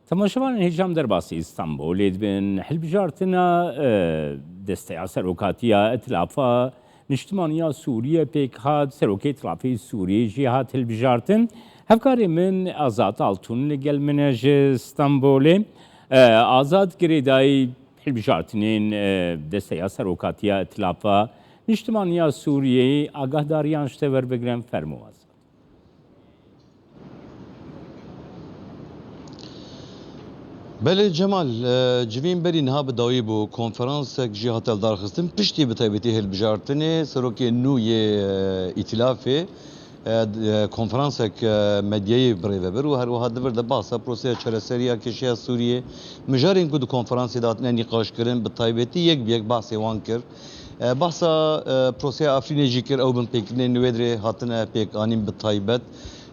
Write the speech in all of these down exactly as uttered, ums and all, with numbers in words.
Temaşevanên hêja em derbasî Stenbolê dibin. Hilbijartina, e, Desteya Serokatiya Îtilafa Niştimaniya Sûriyê pêk hat. Serokê Îtilafê Sûriyê jî hat hilbijartin. Hevkarê min Azad Altun li gel min e ji Stenbolê. E, Azad, girêdayî hilbijartinên, e, Desteya Serokatiya Îtilafa Niştimaniya Sûriyeyê agahdariyan ji te werbigirin. Fermo, Azad. Belê Cemal, e, civîn berî niha bi dawî bû. Konferansek jî hate lidarxistin. Piştî bi taybetî hilbijartinê serokê nû yê, e, îtîlafê, e, d-, e, konferansek, e, medyayê bi rê ve bir û her wiha di vir de bahsa proseya çareseriya kêşeya Sûriyê, mijarên ku di konferansê de hatine nîqaş kirin, bi taybetî yek bi yek bahsê wan kir. E, bahsa, e, proseya Efrînê jî kir, ew binpêkirinên li wê dirê hatine pêkanîn bi taybet.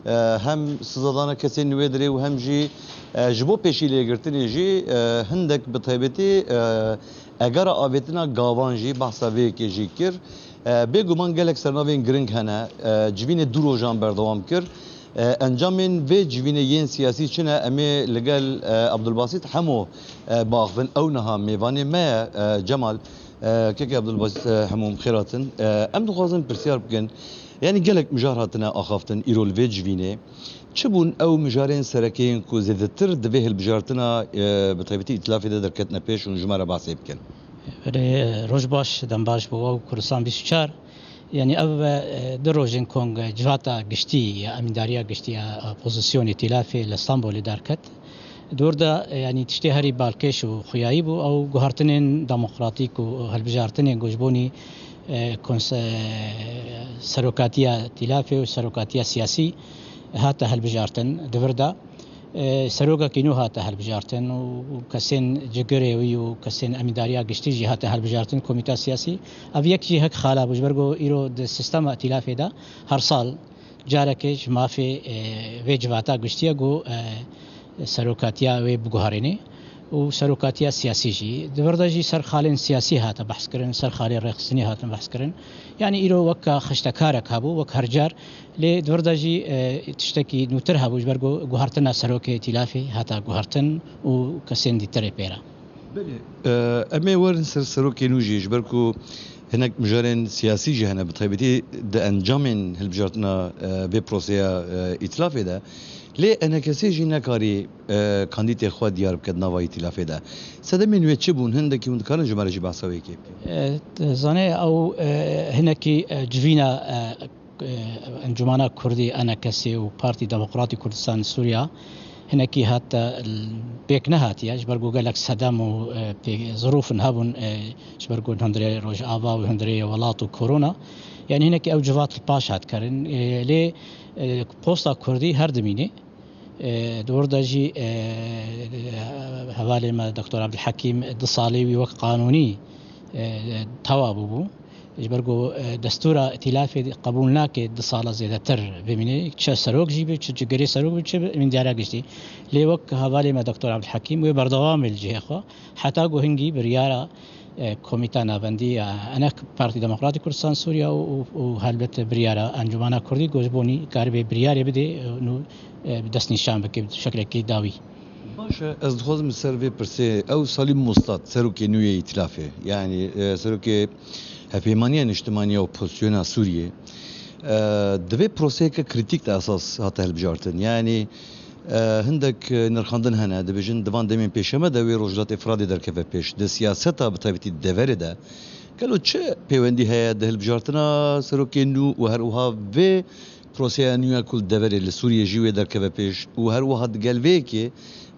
E, hem sizadana kesên li wê dirê û hem jî, e, ji bo pêşîlêgirtinê jî, e, hindek bi taybetî, e, egara avêtina gavan jî bahsa vê yekê jî kir. E, bêguman gelek sernavên giring hene. E, civînê du rojan berdewam kir. E, encamên vê civînê yên siyasî çi ne? Em ê li gel, e, Abdulbasit Hemo, e, biaxivin. Ew niha mêvanê me ye, e, Cemal. E, kekê Abdulbasit, e, Hemo, bi xêr hatin. E, em dixwazin pirsiyar bikin. Yanî gelek mijar hatine axaftin îro li vê civînê. Çi bûn ew mijarên sereke yên ku zêdetir di vê hilbijartina, e, bi taybetî îtilafê de derketine pêş û ji me re behsê bikin? Belê, roj baş, dem baş bo we û Kurdistan bîst û çar. Yanî ev, e, du rojên kong, e, civata giştî ya emîndariya giştî ya, e, opozisyonê îtilafê li Stenbolê derket. Di wir de, e, yanî tiştê herî balkêş û xuyayî bû, ew guhertinên demokratîk û hilbijartinên ku ji bonî, e, konse-, serokatiya îtilafê û serokatiya siyasî hate hilbijartin di vir de. E, serokekî nû hate hilbijartin û, û kesên cigirê wî û kesên emîndariya giştî jî hate hilbijartin komîta siyasî. Ev yek jî hek xala bû, ji ber ku îro di sîstema îtilafê de her sal carekê ji mafê, e, vê civata giştî ye ku, e, serokatiya wê biguherînê û serokatiya siyasî jî. Di vir de jî ser xalên siyasî hate behs kirin, ser xalê rêxistinî hatin behs kirin. Yanî îro weka xiştekarek hebû, wek her car. Lê di vir de jî, e, tiştekî nûtir hebû, ji ber ku guhertina serokê îtilafê hate guhertin û kesên dîtirê pê re. Belê. E, em ê werin ser serokê nû jî, ji ber ku hinek mijarên siyasî jî hene, bi taybetî di encamên hilbijartina, e, vê proseya, e, îtilafê de. Lê E N K S jî nekarî, e, kandîtê xwe diyar bike di nava îtilafê de. Sedemên wê çi bûn? Hindekî hûn dikarin ji me re jî behsa wê yekê bikin? E, zanê ew, e, hinekî, e, civîna, e, e, Encûmena Kurdî, E N K S û Partî Demokratî Kurdistan Sûriya hinekî hate l-, pêk nehatiye, ji ber ku gelek sedem û, e, pê-, zirûfin hebûn, e, ji ber ku hundirê Rojava û hundirê welat û korona. Yanî hinekî ew civat li paş hat kirin. E, lê, e, posta Kurdî her dimîne. E, di wir de jî, e, hevalê me Doktor Abdulhekîm du salê wî wek qanûnî, e, tewa bûbû. Ji ber ku, e, destûra îtîlafê qebûl nake du sala zêdetir bimîne. Çi serok jî be, çi cigirê serok be, çi emîndara giştî. Lê wek hevalê me Doktor Abdulhekîm wê berdewam be li cihê xwe. Heta ku hingî biryara, e, Komîta Navendî ya E N K, Partî Demokratîk Kurdistan Sûriya û, û, û helbet biryara Encûmena Kurdî ku ji bo nî karibe biryarê bide, e, nû, e, bi destnîşan bike bi şeklekî dawî. Baş e, ez dixwazim li ser vê pirsê, ew Salîm Mostat, serokê nû yê îtîlafê, yanî, e, serokê Hevpeymaniya Niştimanî ya Opozisyona Sûriyê, e, di vê proseyeke krîtîk de esas hate hilbijartin. Yanî, e, hindek, e, nirxandin hene, dibêjin di van demên pêşeme de wê Rojhilatê Firatê derkeve pêş. Di siyaseta bi taybetî deverê de, gelo çi pêwendî heye di hilbijartina serokê nû û her wiha vê proseya nû ya ku li deverê li Sûriyê jî wê derkeve pêş û her wiha di gel vê yekê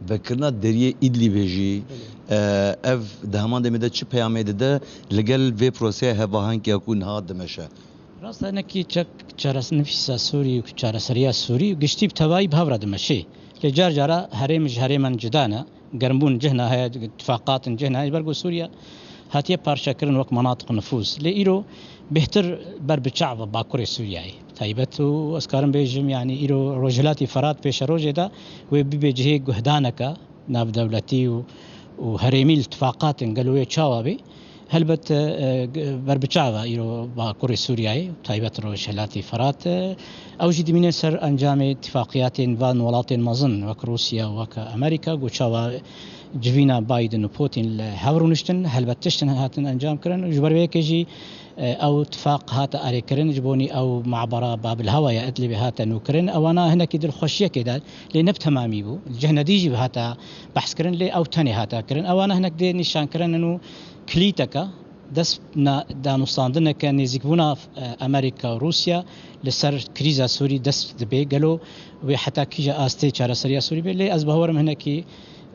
vekirina deriyê Îdlîbê jî, e, ev di heman demê de çi peyamê dide, li gel vê proseya hevahenkiya ku niha dimeşe? Rast e, hinekî çek çares-, nifîsa Sûrî û çareseriya Sûrî û giştî bi tevayî bi hev re dimeşê. Lê car cara herêm ji herêman cuda ne. Germbûn cih ne heye, tifaqatin cih ne heye. Ji ber ku Sûriye hatiye parçekirin wek menatiq nifûz. Lê îro bêhtir ber bi çav e Bakurê Sûriyeyê. Taybet û ez karim bêjim, yanî îro Rojhilatî Ferat pêşerojê de wê bibe cihê guhdaneke navdewletî û, û herêmî li tifaqatên gelo wê çawa bê. Helbet, e, g-, berbiçav e îro Bakurê Sûriyeyê, taybet Rojhilatê Firat, e, ew jî dimîne ser encamê tifaqiyatên van welatên mezin wek Rûsya, wek Amerîka, ku çawa civîna Biden û Putin li hev rûniştin, helbet tiştin hatin encam kirin. Ji ber vê yekê jî, e, ew tifaq hate erêkirin, ji bo nî ew mabera Babil Hewa ya Idlibê hate nûkirin. Ewana hinekî dilxweşiyekê de, lê ne bi temamî bû. Li cih nedî jî hate behs kirin, lê ew tenê hate kirin. Ewana hinek dê nîşankirin û kilîteke dest na-, danûstandineke nêzîkbûna, e, Amerîka û Rûsya li ser krîza Sûrî dest dibe. Gelo wê heta kîja astê çareseriya Sûrî be? Lê ez bawer im hinekî,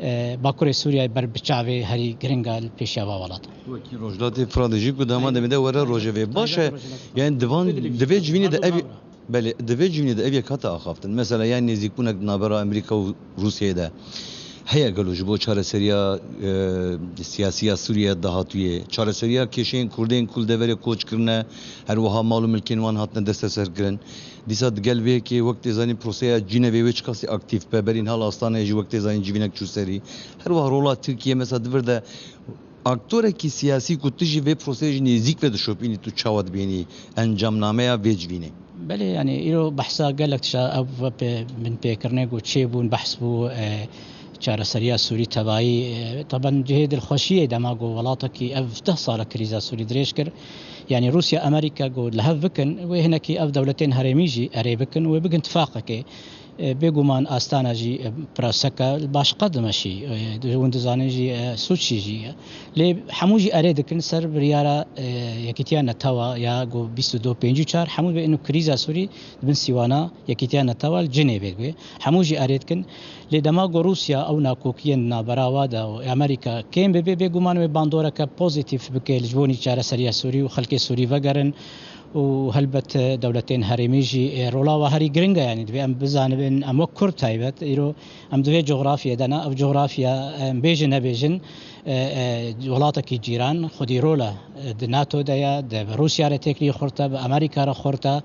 e, Bakurê Sûriyeyê ber bi çavê herî giring e li pêşiya va welatan. Wekî Rojhilatê Firatê jî ku dema demê de were rojevê. Baş e, yani divan, divê civînê de ev Belê, di vê civînê de ev yek hate axaftin. Mesela, yan nêzîkbûnek di navbera Amerîka û Rûsyayê de heye gelo ji bo çareseriya, e, siyasî ya Sûriye dahatûyê? Çareseriya kêşeyên Kurdên ku li deverê koç kirine, her wiha mal û milkên wan hatine desteserkirin. Dîsa digel vê yekê wek tê zanîn proseya Cinevê wê çiqasî aktîf be, berî niha li Astanayê jî wek tê zanîn civînek çû serî. Her wiha rola Tirkiye mesela di vir de aktorekî siyasî ku tu jî vê proseyê ji nêzîk ve dişopînî, tu çawa dibînî encamnameya vê civînê? Belê, yani îro behsa gelek tişta ev ve pê-, binpêkirinê ku çêbûn, behs bû, e, çareseriya Sûrî tevayî, e, taban cihê dilxweşiyê dema ku welatekî ev deh sala krîza Sûrî dirêj kir. Yani Rûsya, Amerîka ku li hev bikin, wê hinekî ev dewletên herêmî jî erê bikin, wê bikin tifaqekê. E, bêguman Astana jî, e, piraseke baş qedimeşî, e, hûn dizanin jî, e, Sûçî jî ye. Lê hemû jî erê dikin ser biryara, e, Yekîtiya Netewa ya ku bîst û du pêncî û çar, hemû bê ino krîza Sûrî di bin sîwana Yekîtiya Netewa li Cinêvê dibe. Hemû jî erê dikin. Lê dema ku Rûsya ew nakokiyên navbera wa de û Amerîka kêm bibe, bêguman wê bandoreke pozîtîf bike li ji bo nî çareseriya Sûrî û xelkê Sûrî vegerin. û helbet dewletên herêmî jî, e, rola we herî giring e, yanî divê em bizanibin, em wek Kurd taybet, îro em di vê cografyê de ne, ev cografya, em bêjin nebêjin, e, e, welatekî cîran, xwedî rol e, e, di NATO de ye, di Rûsya re têkilî xurt e, bi Amerîka re xurt e,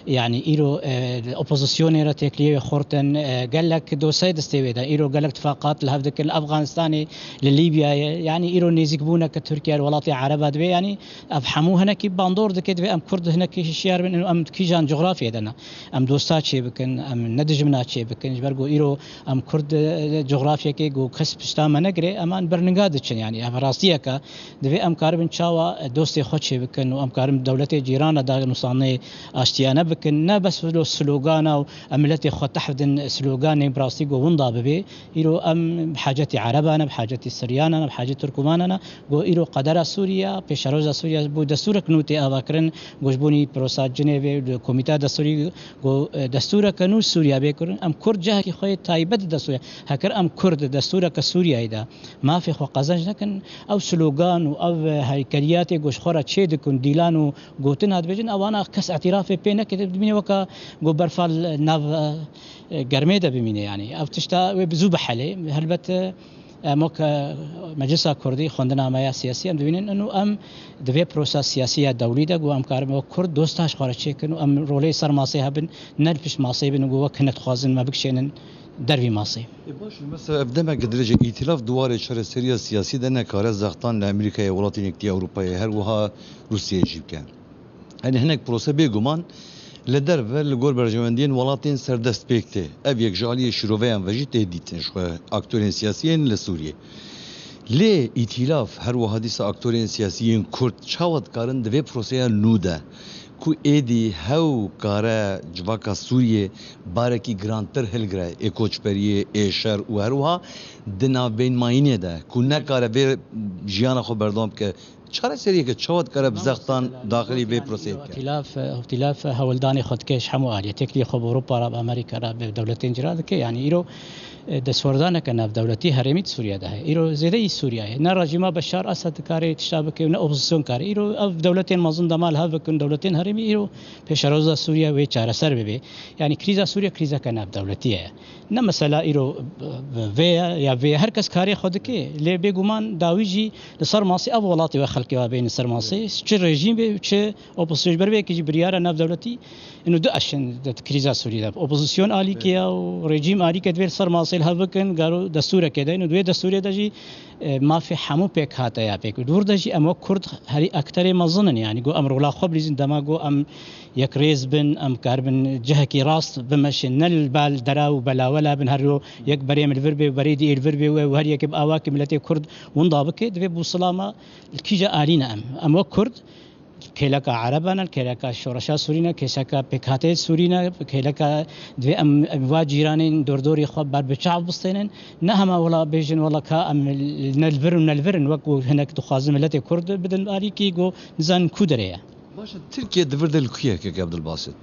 yanî îro, e, opozisyonê re têkiliyê wê xurt in, e, gelek dosye destê wê de, îro gelek tifaqat li hev dikin, li Efganistanê, li Lîbyayê, yanî îro nêzîkbûneke Tirkiye li welatê Ereba dibe, yanî Ev hemû hinekî bandor dike, divê em Kurd hinekî hişyar bin, em kîjan cografyê de ne. Em dosta çê bikin, em ne dijmina çê bikin. Ji ber ku îro em Kurd, e, cografyekê ku kes pişta me negire, em an berninga diçin. Yanî ev rastiyeke, divê em karibin çawa, e, dostê xwe çê bikin û em karin dewletê cîran re danûstanê aştiyane bikin. Ne bes wilo slogana û em miletê xwe tehf din sloganê bi rastî ku winda bibe. Îro em bi hacetî Ereban e, bi hacetî Siryanan e, bi hacetî Tirkumanan e. Go îro qedera Sûriye, pêşeroja Sûriye bû destûrek nû tê avakirin, go ji bo nî prosa Cinêvê, komîta destûrî, go, e, destûreke nû Sûriye bê kirin. Em Kurd cihekî xwe yê taybet di destûrê. Heker em Kurd destûreke Sûriyeyê de mafê xwe qezenc nekin, ew slogan û ev, e, heykeliyatê go ji xwe re çê dikin, dîlan û gotin hat dibêjin, ewana kes îtirafê pê neke, dibîne weka go berfa li nav, e, germê de bimîne, yanî. Ev tişta wê bi zû bihelê. Helbet, e, Em wek, e, Meclisa Kurdî, xwendina me ya siyasî, em dibînin û em di vê prosa siyasî ya dewlî de ku em karin wek Kurd dosta ji xwe re çêkin û em rolê ser masê hebin, ne li pişt masê bin û ku wek hine dixwazin me bikişênin dervî masê. Ê, baş, mesela ev demek dirêj e, îtîlaf di warê çareseriya siyasî de nekare zextan li Amerîkayê, Welatên Yekîtî Ewropayê, her wiha Rûsyayê jî bike. Yanî hinek prose bêguman li derve li gor berjewendiyên welatên serdest pêk tê. Ev yek ji aliyê şîroveyan ve jî tê dîtin ji xwe aktorên siyasî yên li Sûriyê. Lê îtîlaf her wiha dîsa aktorên siyasî yên Kurd çawa dikarin di vê proseya nû de ku êdî hew kare civaka Sûriyê barekî girantir hilgire, ê koçberiyê, ê şer û her wiha di navbênmayînê de ku nekare vê jiyana xwe berdewam bike, çareseriyeke çawa dikare bi zextan daxilî vê proseyê bike? Îtîlaf, îtîlaf hewldanê xwe dike ji hemû aliyê. Têkiliyê xwe bi Ewropa re, bi Amerîka re, bi dewletên cîran dike. Yanî îro, e, destwerdaneke navdewletî herêmî di Sûriye de heye. Îro zêdeyî Sûriye ye. Ne rejîma Beşar Esed dikare tişta bike û ne opozîsyon kare. Îro ev dewletên mezin dema li hev bikin, dewletên herêmî îro pêşeroja Sûriye wê çareser bibe. Yanî krîza Sûriye krîzeke navdewletî ye. Ne mesela îro, e, vê ye ya vê ye. Her kes karê xwe dike. Lê bêguman dawî jî li ser masê ev welatê we Belkî wa bêne ser masê, çi rejîm bê, çi opozîsyon, ji ber vê yekê jî biryara navdewletî, ino du eşin di krîza Sûriyê de. Opozîsyon alîkê ya û rejîm alîkê divê li ser masê li hev bikin, garo destûrekê de, ino di wê destûrê de jî, e, mafê hemû pêkhate ya pêk. Di wir de jî em wek Kurd herî akterê mezin in, yanî go em rola xwe bilîzin, dema go em yekrêz bin, em karibin cihekî rast bimeşin, ne li bal dera û belawela bin, her yo yek berê min li vir bê û berê dî ê li vir bê û ew her yekê bi awakî miletê Kurd winda bike, divê bûsila me li kîja alî ne em. Em wek Kurd, kêleka Ereba ne, kêleka Şoreşa Sûrî ne, kêseka pêkhateyê Sûrî ne, kêleka divê em, em va cîranên dordorê xwe ber bi çav bistênin. Ne hema wela bêjin, wela ka em ne li vir û ne li vir in, wek ku hinek dixwazin miletê Kurd bidin alîkî, ku nizanin ku derê ye. Baş e, Tirkiye di vir de li ku ye, kek Ebdulbasit?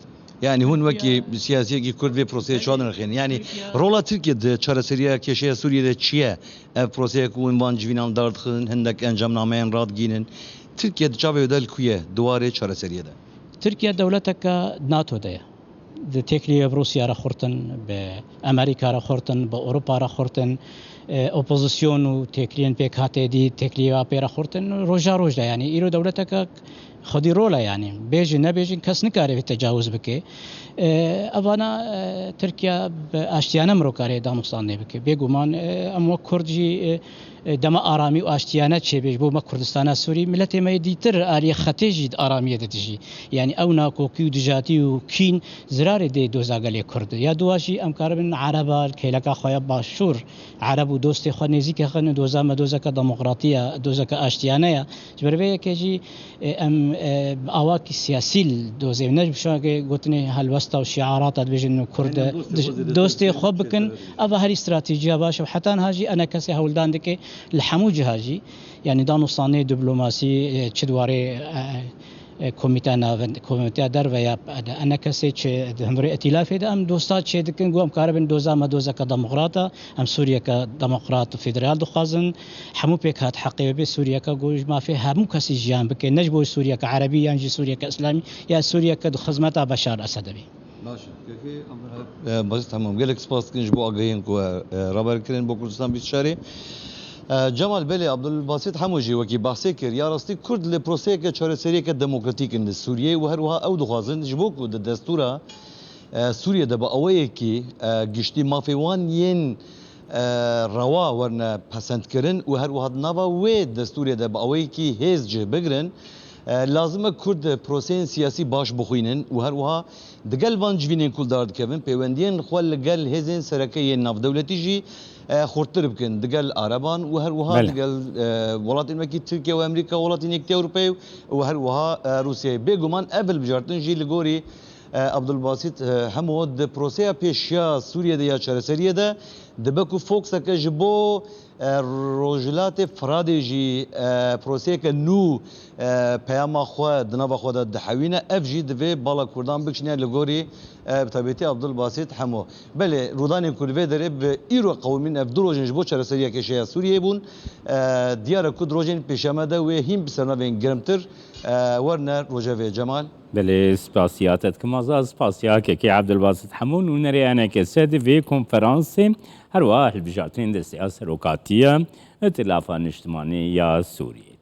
Yani hûn wekî siyasiyekî Kurd vê proseyê çawa dinirxînin? Yani rola Tirkiye di çareseriya kêşeya Sûriyê de çi ye? Ev proseyê ku hûn van civînan dardixin, hindek encamnameyên radigihînin. Tirkiye di çavê wê de li ku ye di warê çareseriyê de? Tirkiye dewleteke NATO de ye. Di têkiliyê bi Rûsya re xurtin, bi Amerîka re xurtin, bi Ewropa re xurtin, e, opozîsyon û têkiliyên pêkhatê dî, têkiliyê apê re xurtin, roja roj de, yanî îro dewleteke xwedî rol e, yanî bêjin nebêjin kes nikare vê tecawuz bike. E, evana, e, Tirkiye bi aştiyane mirokare danûstandê bike. Bêguman, e, em wek Kurd jî, e, e, dema aramî û aştiyane çêbê ji bo me Kurdistana Sûrî, miletê me yê dîtir aliyê xetê jî di aramiyê de dijî. Yanî ew nakokî û dijatî û kîn zirarê dê doza gelê Kurd. Ya dua jî em karibin Ereba, kêleka xwe ya Başûr, Ereb û dostê xwe nêzîkê xwe ne doza me dozeke demokratî ye, dozeke aştiyane ye. Ji ber vê yekê jî, e, em, e, bi awakî siyasî li dozê ne ji şoke gotinê helwesta û şiarata dibêjin Kurd, Aynen, dostê xwe zêde dostê xwe bikin. Eva herî stratejiya baş e. Heta niha jî enekesê hewldan dike li hemû ciha jî. Yanî danûstanê diplomasî, e, çi di warê, e, e, komîteya navend-, komîteya derve ya, e, enekesê çi di hundirê etîlafê de em dosta çê dikin, ku em karibin doza me dozeke demokrat e, em Sûriyeke demokrat û federal dixwazin. Hemû pêk hat heqê wê bê Sûriyeke ku ji mafê hemû kesî jiyan bike, ne ji bo Sûriyeke Erebî yan jî Sûriyeke Îslamî ya Sûriyeke di xizmeta Beşar Esed bî. Baş e. Kekê Abdulhab-, e, Basit Hemû. Gelek spas dikin ji bo agahiyên ku, e, raber kirin bo Kurdistan bîst û çarê. E, Cemal, belê, Abdulbasit Hemû jî wekî behsê kir. Ya rastî Kurd li proseyeke çareseriyeke demokratîk in li Sûriyeyê û her wiha ew dixwazin ji bo ku di destûra, e, Sûriyê de bi awayekî, e, giştî mafê wan yên, e, rewa werine pesendkirin û her wiha di nava wê destûrê de bi awayekî hêz cih bigirin, e, lazim e Kurd proseyên siyasî baş bixwînin û her wiha digel van civînên ku li dar dikevin, pêwendiyên xwe li gel hêzên sereke yên navdewletî jî, e, xurttir bikin, digel Ereban û her wiha Belê. digel, e, welatên wekî Tirkiye û Amerîka, welatên Yekîtiya Ewropayê û her wiha, e, Rûsyayê. Bêguman ev hilbijartin jî li gorî, e, Abdulbasit, e, Hemo di proseya pêşiya Sûriyê de ya çareseriyê de dibe ku fokseke ji bo, e, Rojhilatê Firadê jî, e, proseyeke nû, e, peyama xwe di nava xwe de dihewîne, ev jî divê bala Kurdan bikişîne li gorî, e, bi taybetî Abdulbasit Hemo. Belê, rûdanên ku li vê derê bi îro qewimîn ev du roj in ji bo çareseriya kêşeya Sûriyeyê bûn. E, diyar e ku di rojên pêşiya me de wê hîn bi sernavên germtir, e, werine rojevê Cemal. Belê, spasiya te dikim Azad, spasiya kekê Abdulbasit Hemo, nûnerê E N K S di vê konferansê, her wiha hilbijartinên desteya serokatiya Îtilafa Niştimanî ya Sûriyê.